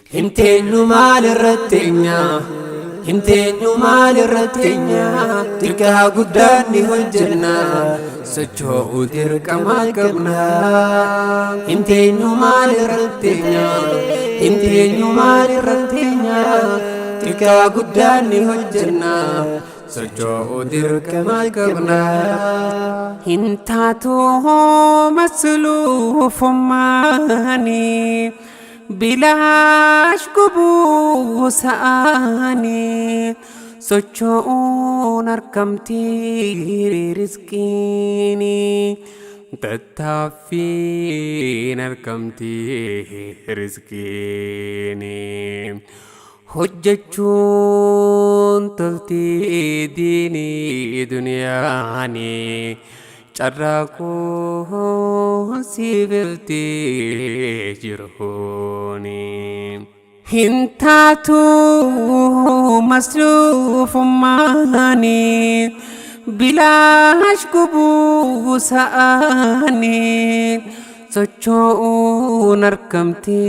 Hin teenyu maal irratti teenya? Hin teenyu maal irratti teenya? Xiqqaa guddaan ni hojjenna. Socho'uu dirqama qabna. Hin teenyu maal irratti teenya? Hin teenyu maal irratti teenya? Xiqqaa guddaan ni hojjenna. Socho'uu dirqama qabna. Hin taatu masluufummaanii bilaash gubuu sa'anii socho'uun argamtii riskiinii tattaaffiin argamtii riskiinii hojjechuun toltii diinii duniyaanii carraaquun siififti jiruuni. Hin taatu masluufummaanii bilaash gubuu sa'anii socho'uun argamti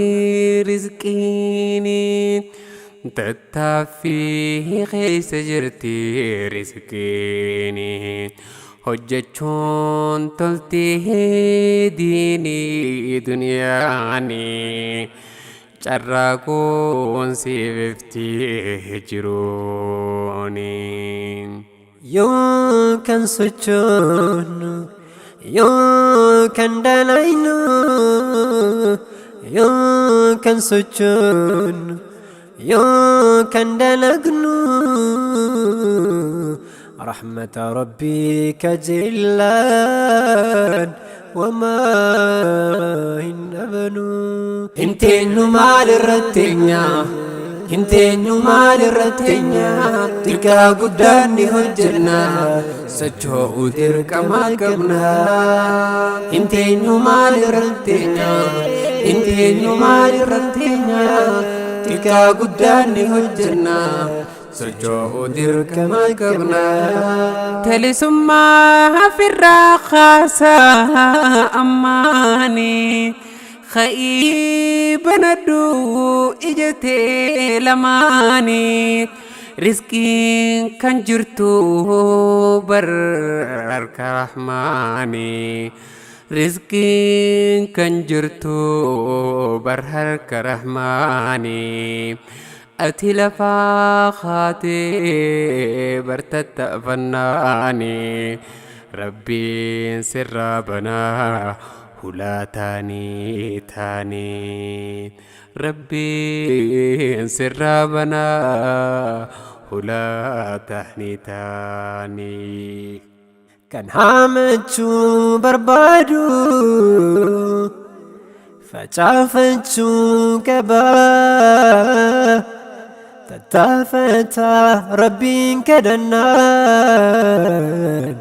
rizqiinii tattaaffii keessa jirti rizqiinii hojjechuun toltii diinii duniyaanii carraaquun siififti jiruuni. Yoo kan sochoonu, yoo kan dalaynu, yoo kan sochoonu, yoo kan dalagnu, rahmata rabbii kajeellaan wamaa hin dhabnu. Hin teenyu maal irratti teenya? Hin teenyu maal irratti teenya? Xiqqaa guddaan ni hojjenna. Socho'uu dirqama qabna. Hin teenyu maal irratti teenya? Hin teenyu maal irratti teenya? Xiqqaa guddaan ni hojjenna. Socho'uu dirqama qabna. Talisummaa firraa kaasaa ammaanii ka'ii banadhu ijatee lamaanii riskiin kan jirtu barka rahmaanii riskiin kan jirtu bar harka rahmaanii ati lafaa kaatee bartattafannaanii rabbiin sirraa banaa hulaa taanii taanii rabbiin sirraa banaa hulaa taanii taanii. Kan haamachuu barbaadu facaafachuu qaba. Tattaafataa rabbiin kadhannaan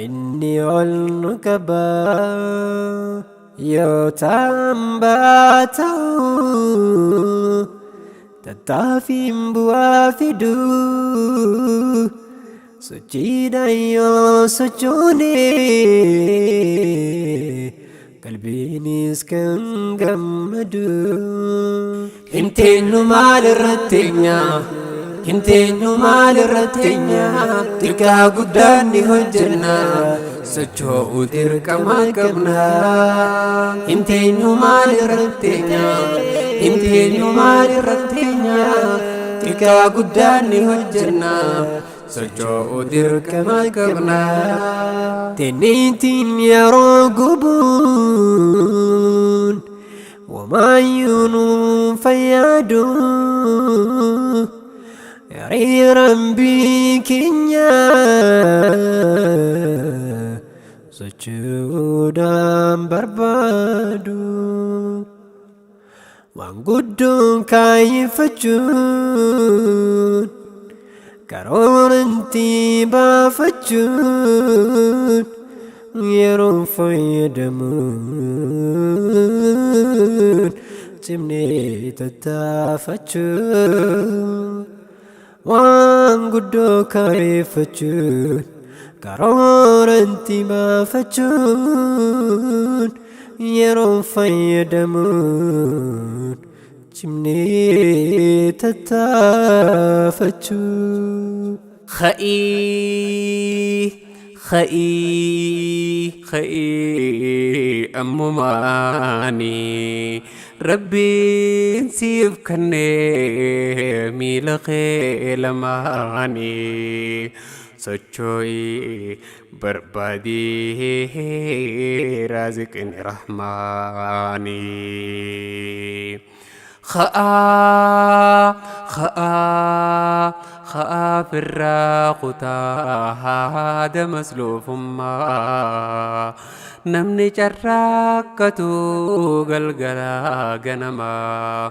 inni ol nu qaba. Yoo ta'an ba'aa ta'uu tattaaffiin bu'aa fiduu. Sochiidhaan yoo sochoone qalbiinis kan gammadu. Hin teenyu maal irratti teenya? Hin teenyu maal irratti teenya? Xiqqaa guddaan ni hojjenna. Socho'uu dirqama qabna. Hin teenyu maal irratti teenya? Hin teenyu maal irratti teenya? Xiqqaa guddaan ni hojjenna. Socho'uu dirqama qabna. Tenniitiin yeroo gubuun wamaayyuu nuun fayyadu. Hiriiraan keenya socho'uudhaan barbaadu. Waan guddoon kaayeffachuun karooranti baafachuun yeroo fayyadamuun cimnee tattaafachuun waan guddoo kaayeffachuun karooranti baafachuun yeroo fayyadamuun. Cimnee tattaafachuu. Kha'ii kha'ii kha'ii ammumaanii Rabbiin siif kennee miila kee lamaanii socho'ii barbaadii raaziqni rahmaanii. Kha'aa kha'aa kha'aa firraa kutaa haada masluufummaa namni carraaqqatu galgala ganamaa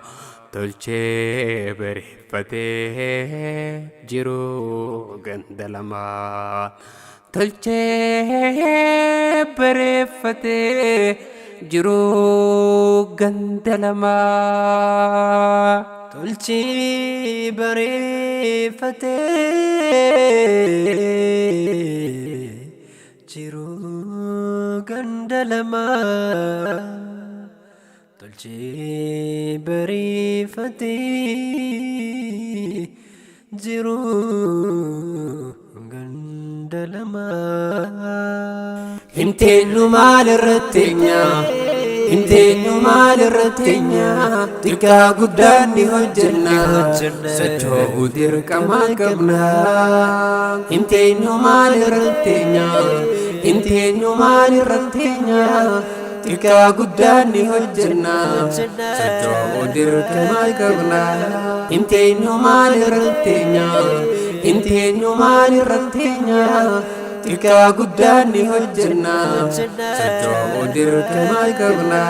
tolchee bareeffatee jiru ganda lamaa tolchee bareeffatee jiru ganda lamaa. Tolchee bareeffatee jiruu ganda lamaa. Tolchee bareeffatee jiruu ganda lamaa. Hinteenyu maal irratti eenyaa? Hinteenyu maal irratti eenyaa? Xiqqaa guddaan ni hojjenna. Socho'uu dirqama qabna. Hinteenyu maal irratti eenyaa? Hinteenyu maal irratti eenyaa? Xiqqaa guddaan ni hojjenna. Socho'uu dirqama qabna. Hinteenyu maal irratti eenyaa? Hinteenyu maal irratti eenyaa? Xiqqaa guddaan ni hojjenna. Socho'uu dirqama qabna.